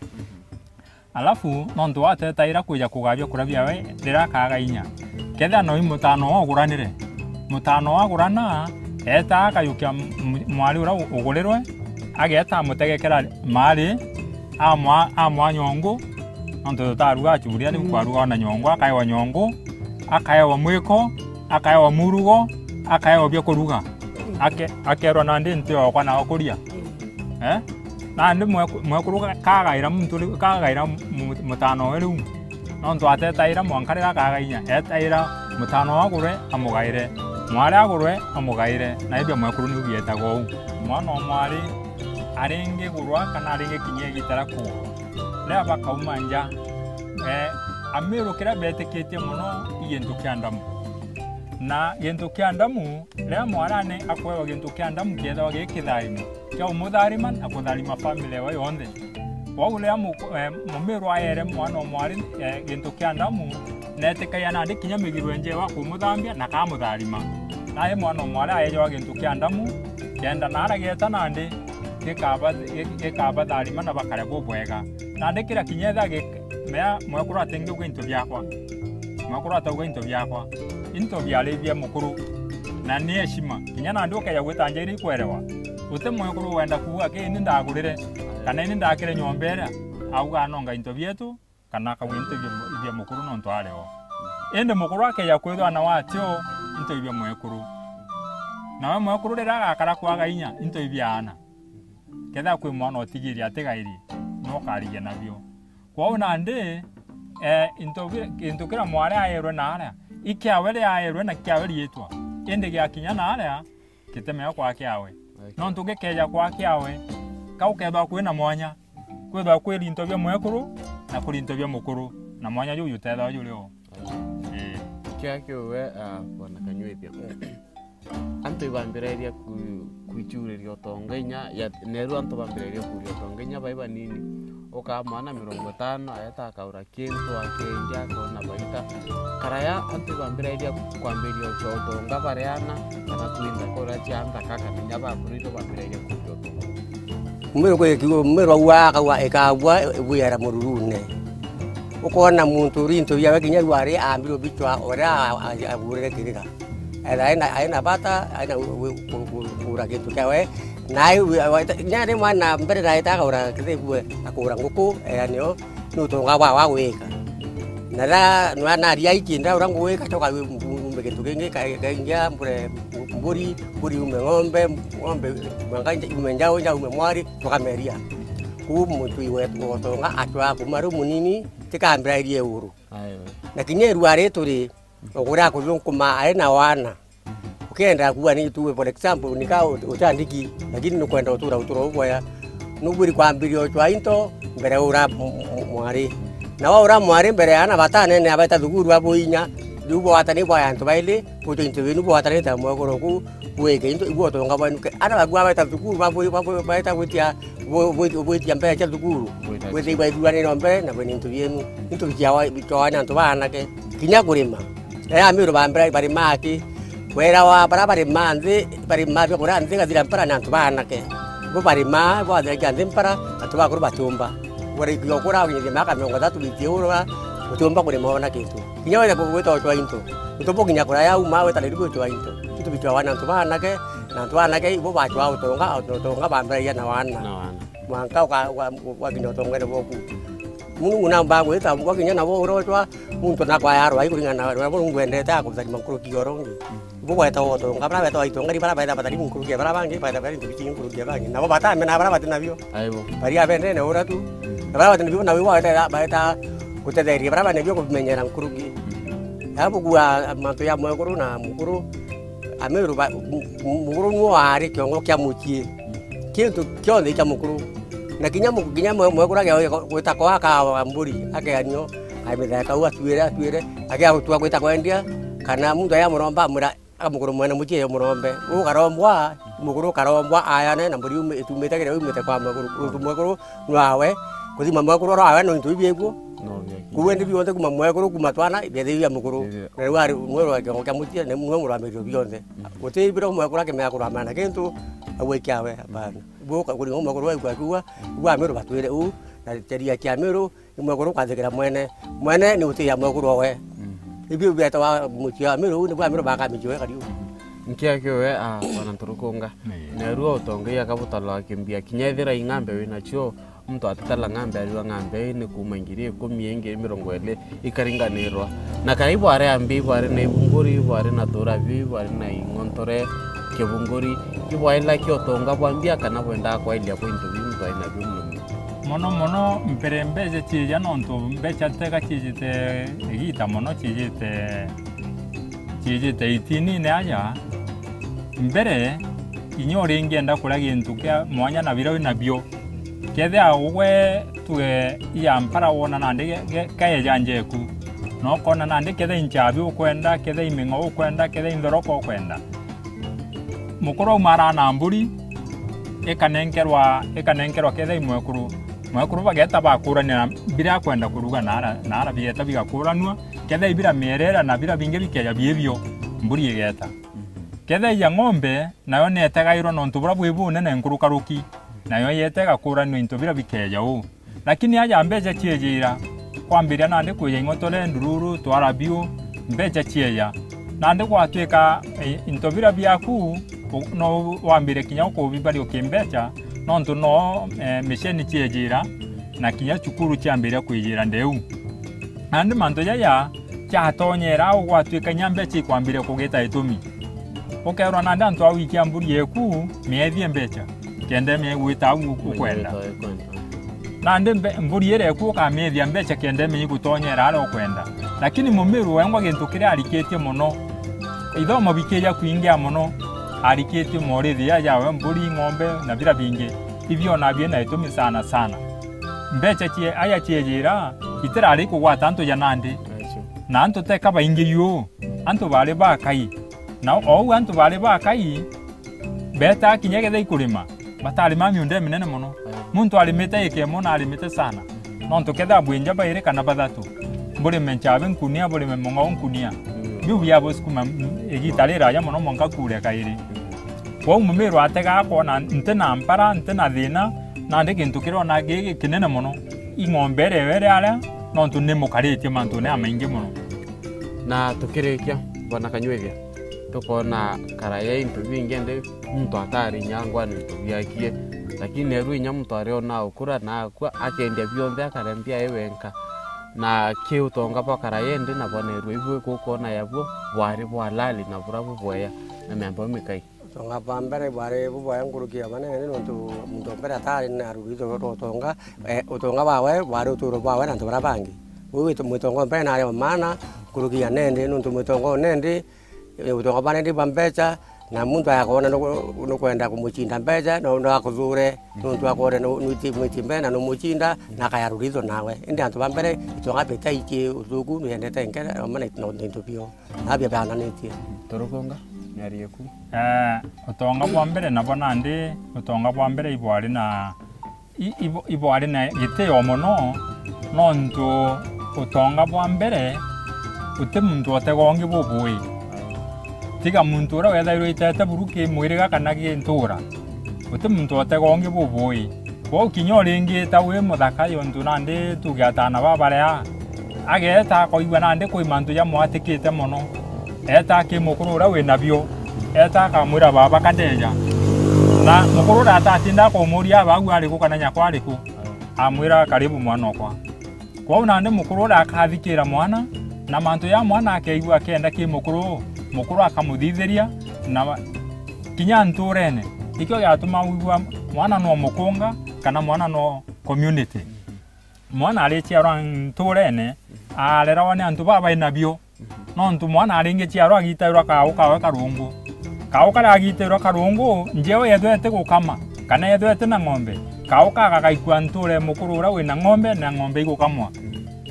Alafu, nontu watetaira kwija kugaa biakura biawe riria akaaga inya, kethira noi mutano waguranire, mutano wagurana, eetaa akayukia m-, m-, mwari uria u-, ugurirwe, ageeta amutegekera maari, amwa-, amwaa nyongu, nontu tutarugaa chuburia, riu kwarugawa na nyongu, akaewa nyongu, akaewa mwiko, akaewa murugo, akaewa bia kuruga. Ake-, akeerwa, "Nandi nti okwa na okuria." Eh? Nandi mweku-, mwekuru ka-, kagaira muntu ri-, kagaira mu-, mutano we riu. Nontu atetaira mwanka riria akaga inya, etaira mutano agurwe amugaire, mwari agurwe amugaire, na ibia mwekuru niu bietaga uu. Mwana o mwari aringigurwa kana aringikinyia igita ria kugurwa. Riria bakauma nja, eh, Amiru kiria betikitie mono i gintu kia ndamu. Na gintu kia ndamu, riria mwarane akwewa gintu kia ndamu kiethagwa gi kitharimo kia umutharima na kutharima family yawe yonthe. Kwou riria mu-, eh, Mumiru aere mwana o mwari, eh, gintu kia ndamu, netikagia nandi kinya migiro enjewa kumuthambia na kamutharima. Naye mwana o mwari aejawa gintu kia ndamu, kenda naara gieta nandi gikaba-, gi-, gikabatharima na bakare bubwega. Nandi kiria kinya etha gi-, mea mwekuru atingiuga into biakwa. Mwekuru atauga into biakwa. Into biari bia mukuru. Na ni heshima. Kinya nandi ukeja gwita nja iria ikwerewa. Uti mwekuru wenda kuuga, "Ki ini ndagurire, kana ini ndakire nyomba iria." Auga, "Anonga into bietu," kana akauga, "Into ibia, ibia mukuru nontu ari o." Indi mukuru akeja kwithwa na watio, into ibia mwekuru. Nawe mwekuru riria agakara kwaga inya, into ibia aana. Kethira kwi mwana utigirie atigairie, no ukarigia nabio. Kwou nandi, eh, into bi-, gintu kiria mwari aerwe na aria, ikiawe riaerwe na kiawe riitwa, indi giakinya na aria, gitemea kwa kiawe. Okay. Nontu gikeja kwa kiawe, kau kethwa kwina mwanya, kwithwa kwi into bia mwekuru na kuri into bia mukuru, na mwanya juu jutethagwa juri o. Okay. Ii. Kia kiuwe, ah, Bwana Kanyuithia. Antu ibambirairia ku-, kwichuriria utonga inya ya, neru antu bambirairia kuria utonga inya bai banini. Ukaa mwana mirongo itano, aeta akaura kintu, akendia, akona baita. Karaya antu ibambirairia kwambiria ucha utonga bari ana, kana twinda kuria cia nthaka, kana inya bakuru ibo bambirairia kuria utonga. Mumiru kwi kiugo, mumiru auga akauga ikagua bwiara mururune. Ukona muntu uri into biawe kinya riu ari ambirwe bichwa uria a-, a-, agurire kiriga. Ethira aina, aina bata, aina gu-, gu-, gu-, gu-, kugura gintu kiawe. Na ai, wi-, wa-, ita-, kinya rimwe na mbere na ita akagura kithibu, akagura nguku, eanio, ni utonga bwa, wa gwika. Na ra, nwa naria iki, ndaura nguku ikachoka wi mbu-, umbe gintu kingi, ka-, kaingia mbure mburi, mburi ume ng'ombe, ng'ombe mwanka nja-, ume njau, njau ume mwari, tukameria. Kuu muntu iwe utonga atwa kuma riu munini, tikambirairie uru. Ayo. Na kinya irua ri turi, Ukura kuthunkuma ari na wana. Ukienda kuuga ni tu, for example, ni ka ut-, utandiki, lakini nukwenda utura uturo ubwaya. Nubwiri kwambiria uchwa into mbere ura m-, m-, mwari. Na waura mwari mbere, ana batanene abaita thukuru abo inya, riu bwatani bwa antu baili, buchwa into binu bwatanite mwekuru ku, bwike into, igwe utonga bwenu ke. Ana baku abaita thukuru, babu-, babu-, baita gwitia, bu-, bu-, bwitia mbeca cia thukuru. Gwitia. Withii baithuranire mbere, na bwina into bienu. Into bichawa, bichawa ni antu baanake. Kinya kurima. Aya Amiru ba mbere barimaa ki? Kwerawa baria barimaa nthi, barimaa bia kuria nthi igathira mpara ni antu baanake. Bo barimaa, bwathiragia nthi mpara, antu bakuru batiumba. Warikia ukura, ukinyithia miaka mirongo ithatu, witie urwa, utiumba kurima ona kintu. Kinya wenda gwita uchwa into, ntu bukinya kuraya uma, weta riri gwichwa into. Into bichwawa ni antu baanake, na antu baanake ibo bachwaa utonga, utonga bambiragia na wana. Na wana. Mwanka uka-, uka-, ugakinya utongere bwaku. Murungu namba gwita, gwakinya nabo urochwa, muntu nakwaya arwai kuringana na uria Murungu endete, akutharima nkuruki ya uria ungi. Ibo bwetawa utonga, baria betawa itonga, ni baria betha batharimi nkuruki ya baria bangi, betha bari into bitingi nkuruki ya bangi. Nabo batamena baria bati nabio. Aibo. Baria bendene uria tu. Na baria bati nabio, nabo baeta, baeta gutetheria baria bari nabio kubimenyera nkuruki. Na bugua mantu ya mwekuru na mukuru, Amiru ba, mu-, mu-, mukuru niwe wari kiongo kia mucii. Kintu kionthe kia mukuru Na kinya mu-, kinya mwe-, mwekuru agia gwita kwa akawa mburi, akeanio, amitheka u atuire, atuire, agia gutua gwita kwendia, kana muntu aya muromba amwira, amukuru mwene mucii yo murombe. Ukarombwa, mukuru ukarombwa ayane na mburi iume-, itumite kiria iumite kwa mwekuru. Untu mwekuru nwawe, kuthima mwekuru oro awe no into ibiegwo. No, bia ki- Kuwe ndi bionthe kuma mwekuru, kuma twana, biathi bia mukuru. Bia- Na riu ari mweru wa kiongo kia mucii, ni mwe muramirio bionthe. Mhm. Guti biro mwekuru akimea kuramana kintu, agwe kiawe, hapana. Boka kuri ng'ombe kurwa kwa kiuga, bwa Meru batwire u, na teria kia Meru, ni mwekuru kwathikira mwene. Mwene ni utia mwekuru owe. Mhm. Ibio bietawa mutia wa Meru, ni bwa Meru bakamijiwe kariu. Nkia kiwe, a, bwana Nturukunga. Ni. Nerua utongeia kabutalo akimbia, kinya ethira ing'ambe wina cio, muntu atitala ng'ambe, ariwa ng'ambe, ni kuma ngiri ikumi, ingi mirongo iri, ikaringanirwa. Na kana ibwari ambia, ibwari na ibunguri, ibwari na turabi, ibwari na ing'ontore, kibunguri, ibwari laki utonga bwa mbia kana bwendaa kwailia kwa into biu muntu ai nabio murimi? Mono mono mpere mbeca ciija, nontu mbeca tega ciijite igita mono, ciijite, ciijite itinine aja. Mbere, inya uringienda kuria gintu kia mwanya na biria wi nabio, kethia ugwe tuge iya mpara wona nandi ge-, ge-, kaeja njeku, na ukona nandi kethia inchabi ukwenda, kethia iming'o ukwenda, kethia inthoroko ukwenda. Mukuru aumara na mburi, ikanenkerwa, ikanenkerwa kethia i mwekuru. Mwekuru bageta bakurania na biria akwenda kuruga na ara, na ara bigeta bigakuranua, kethia i bira mierera na bira bingi bikeja biibio, mburi igeta. Kethia ija ng'ombe, nayo netegairwa nontu buria bwi bunene nkurukaruki, nayo yete igakuranua into biria bikeja uu. Lakini aja mbeca ciejira, kwambiria nandi kwija ing'otore, ndururu, twara biu, mbeca cieja. Nandi gwatwika, eh, into biria biaku, u-, no wambire kinya ukubibari ukimbeca, nontu no, eh, miceni ciejira, na kinya cukuru ciambiria kwijira ndeu. Nandi mantu jaja, ciatonyera au gwatwika inya mbeca ikwambire kugita itumi. Ukeerwa nandi antu a wiki ya mburi yeku, miethie mbeca, kenda imenya igwita au ukwenda. Nandi mbe-, mburi iria eku ukamiethia mbeca kenda imenya igutonyera aria ukwenda. Lakini mumiru wengwa gintu kiria arikitie mono, ithomo bikija kwingia mono, arikitie morithia jawe mburi, ng'ombe na bira bingi. Ibio nabio na itumi sana sana. Mbeca cie-, aja ciejira, itirari kugwata antu ja nandi. Na antu teka baingi yu, antu bari bakai. Na ou antu bari bakai, betaa kinya kethia ikurima, batarima miunda iminene mono. Muntu arimite ika imwe na arimite sana. Nontu kethia bwinja bairi kana bathatu, burime nchabi nkunia, burime mung'ao nkunia. Biu biabusukuma m-, igita riraja mono mwanka kuure kairi. Kwou mumiru ategaa kwona nti na mpara, nti na thina, nandi gintu kiria ona gigi kinene mono, i ng'ombe iria iwe iri aria, nontu ni mukaritie mantune jamaingi mono. Na tukirikia, Bwana Kanywithia, tukoona karaye into bingi, indi muntu atari inya angwa ni into biakie, lakini neru inya muntu ariona ukura na akua, akendia bionthe, akarembia e wenka. Na ki utonga bwa karaye indi na bwa neru, ibwi kukoona yabwo bwari bwa halali na bura bubwea na miambo mikai? Utonga bwa mbere bwari bubwaya nkuruki ya banene, nontu muntu wa mbere atari na rugiitho rwa utonga, eh, utonga bwawe bwari uturo bwawe na antu baria bangi. Uu witu-, mwitongo wa mbere nari wa maana nkuruki ya nendi, nontu mwitongo wa nendi, eh, utonga bwa nendi bwa mbeca, na muntu agakoona nuku-, nukwenda kumucinda mbeca, no, no akuthure, nontu akoona nu-, nwiti-, mwitie mbeca na numucinda, na akaya rugiitho nawe. Indi antu ba mbere, itonga bitaiki uthuku, nwendete nkere, amwe na into bio. Abia biananitie. Turukunga, miario eku. Eh, utonga bwa mbere nabo nandi, utonga bwa mbere ibwari na, i-, ibo-, ibwari na gitio mono, nontu utonga bwa mbere, uti muntu otega ungi bubui. Tiga muntu uria wethairwe itete buru ki mwiriga kana ki ntura. Uti muntu otega ungi bubui. Kwou kinya uringita wi muthaka, yontu nandi tuge ataana ba baria, ageeta akoigua nandi kwi mantu jamwatikite mono. Eeta ki mukuru uria wi nabio, eeta akamwira, "Baba, ka ndeeja." Na mukuru uria atatinda akumuria, "Aba au ari ku kana nyakwa ari ku?" Amwira, "Karibu mwana okwa." Kwou nandi mukuru uria akathikira mwana, na mantu ja mwana akeigua akenda ki mukuru, mukuru akamuthithiria, na kinya nturene. Ikio giatuma wigua mwana no mukunga, kana mwana no community. Mwana ariciarwa nturene, areragwa ni antu baba bai nabio. Nontu mwana aringiciarwa agitairwa kaau kawe karungu. Kaau karia agitairwa karungu, njeo yethwa iti gukama, kana yethwa iti na ng'ombe, Kaau ka gagaikua ntuure mukuru uria wina ng'ombe, na ng'ombe igukamwa.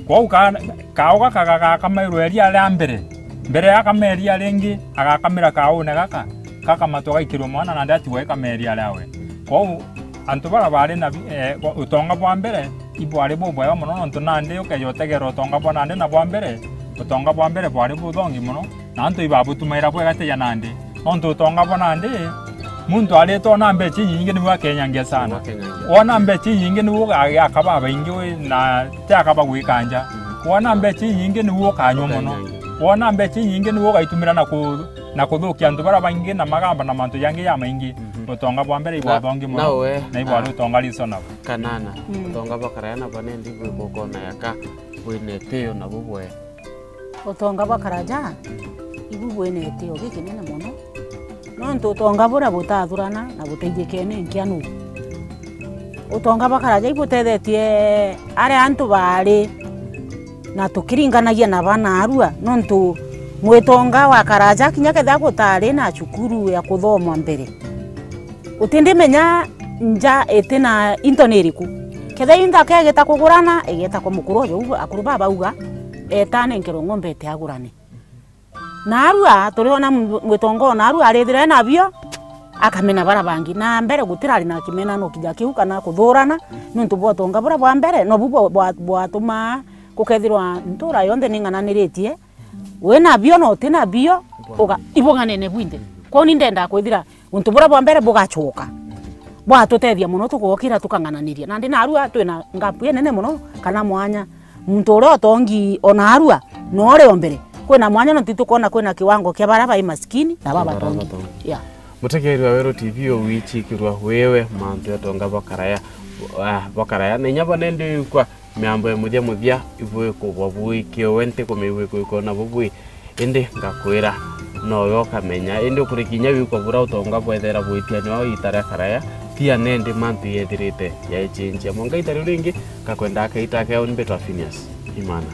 Kwou ka-, kaau gaka gagakamairwa iria ria mbere. Mbere ya akama iria ringi, agakamira kaaune gaka, gakamatwa gaikirwe mwana, nandi atigwa ikama iria riawe. Kwou antu baria baari na bi-, eh, utonga bwa mbere, ibwari bubwega mono, nontu nandi ukeja utegera utonga bwa nandi na bwa mbere, utonga bwa mbere bwari buthongi mono, na antu ibabutumaira bwega tija nandi. Nontu utonga bwa nandi, muntu arite ona mbecha inyingi niwe akenyangia sana. Akenyangia. Wona mbecha inyingi niwe uga-, akaba babaingi we, na ti akaba gwikanja. Mhm. Wona mbecha inyingi niwe ukanywa mono. Akenyangia. Wona mbecha inyingi niwe ugaitumira na ku-, na kuthukia antu baria baingi na magamba na mantu jangi jamaingi. Mhm. Utonga bwa mbere ibwathongi mono, nawe, na ibwari ah, utonga reasonable. Kanana, mm, utonga bwa karaya na bwa nandi bwikukona yaka bwina itio na bubwe. Utonga bwa karaja, ibu bwina itio gikinene mono, nontu utonga buria butathurana na butaijikene nkia nu. Utonga bwa karaja ibutethetie aria antu baari, na tukiringanagia na ba naarua, nontu mwitonga wa karaja kinya kethira gutaari na cukuru ya kuthomwa mbere, utindimenya nja itina into ni iriku. Kethira into akegita kugurana, igeta kwa mukuru uju, akuru baba bauga, eta nenkerwe ng'ombe ete agurane. Naarua turiona mu-, mwitonga o naarua arithira ena bio, akamena bara bangi. Na mbere gutirari na kimenano kija kiu kana kuthurana, niuntu bwa utonga buria bwa mbere, nobu bwa-, bwa-, bwatumaa gukethirwa ntuura yonthe ning'ananiritie, wina bio na utina bio, uga-, ibung'anene bwinthe. Kwou ni ndenda kwithira untu buria bwa mbere bugacoka, bwatutethia mono, tugokira tukang'ananiria. Nandi naarua twina gap inene mono kana mwanya. Muntu uria utongi o naarua, no uria o mbere. Kwina mwanya, nontu tukwona kwina kiwango kia baria bai maskini na baba batongi. Batongi. Yeah. Mutegeeri wa Weru T V, uwichikirwa wiwe mantu ya utonga bwa karaya, ah, bwa karaya. Na inya bo nindi wikwa miambo ya muthia muthia ibwikubwa bwikio, we ntikumigwikukona bubwi, indi ngakwira, nowe ukamenya. Indi ukuriki inya wikwa buria utonga bwethera bwitianwa o ita ria karaya, tia nindi mantu yethirite yaichinchia. Mwanka ita riu ringi, ngakwenda akaita keo, ni mbitwa Phineas Imana.